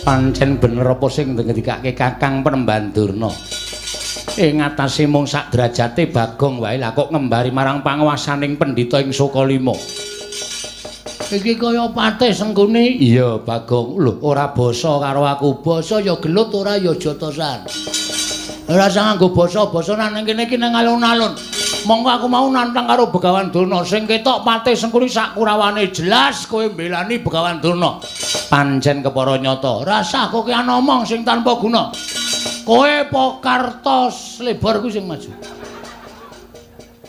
Pancen bener apa sing ngendikake Kakang Penemban Durna. Ing atase mung sak derajate Bagong wae lah kok ngembari marang panguwasaning pendhita ing Sukalima. Iki kaya patih Sengkuni. Iya, Bagong. Lho, ora basa karo aku. Basa ya gelut ora ya jotosan. Ora usah nganggo basa-basa nang kene iki nang alun-alun. Monggo aku mau nantang karo Begawan Durna. Sing ketok patih Sengkuni sak kurawane jelas kowe mbelani Begawan Durna. Pancen kepara nyata. Rasah kowe ngomong sing tanpa guna. Kowe apa Karta Slebor kuwi sing maju?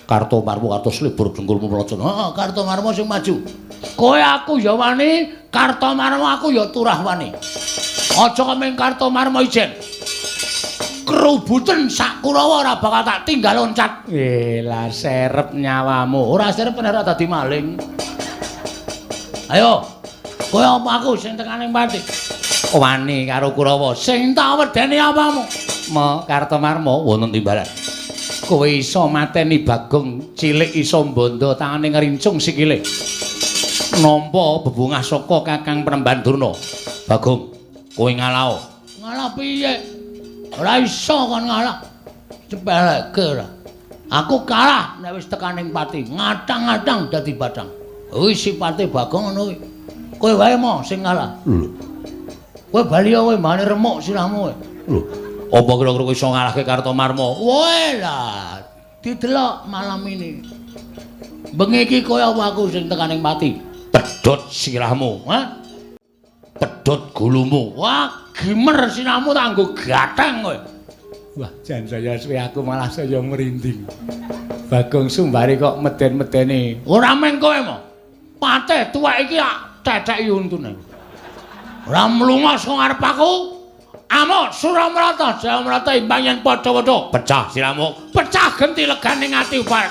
Karta Marmo, Karta Slebor dengkulmu mlocot. Heeh, Karta Marmo sing maju. Kowe aku ya wani, Karta Marmo aku ya turah wani. Aja kok ming Karta Marmo ijen. Kerubuten sak Kurawa ora bakal tak tinggal loncat. Lah serep nyawamu. Ora serep ora dadi maling. Ayo. Kowe apa aku sing tekaning pati? Wani karo Kurawa. Sing tak wedeni apamu? Mo Karta Marmo wonten timbalan. Kowe iso mateni Bagong cilik iso mbondo tangane ngrincung sikile. Nampa bebungah saka Kakang Penemban Durna. Bagong, kowe ngalao. Ngalah piye? Ora iso kon ngalah. Cepeleke ora. Aku kalah nek wis tekaning pati, ngatang-ngatang dadi bathang. Kuwi sipate Bagong ngono kuwi. Kowe wae mo sing ngalah. Lho. Kowe bali kowe mbane remuk sirahmu kowe. Lho, apa kira-kira kowe iso ngalahke Kartomarmo? Woe lah, didelok malam ini. Bengi iki kowe apa aku sing tekaning pati? Pedhot sirahmu, ha? Pedhot gulumu. Wah, gimer sirahmu tak nggo gathang kowe. Wah, jan saya suwe aku malah saya merinding. Bagong Sumbari kok meden-medeni. Ora meng kowe mo. Patih tuwek iki ak ceceki untune. Ora mlunga saka ngarep aku. Amuk Suramrata, Jayamrata imbang yen padha-padha. Pecah sirahmu, pecah genti legane ati upar.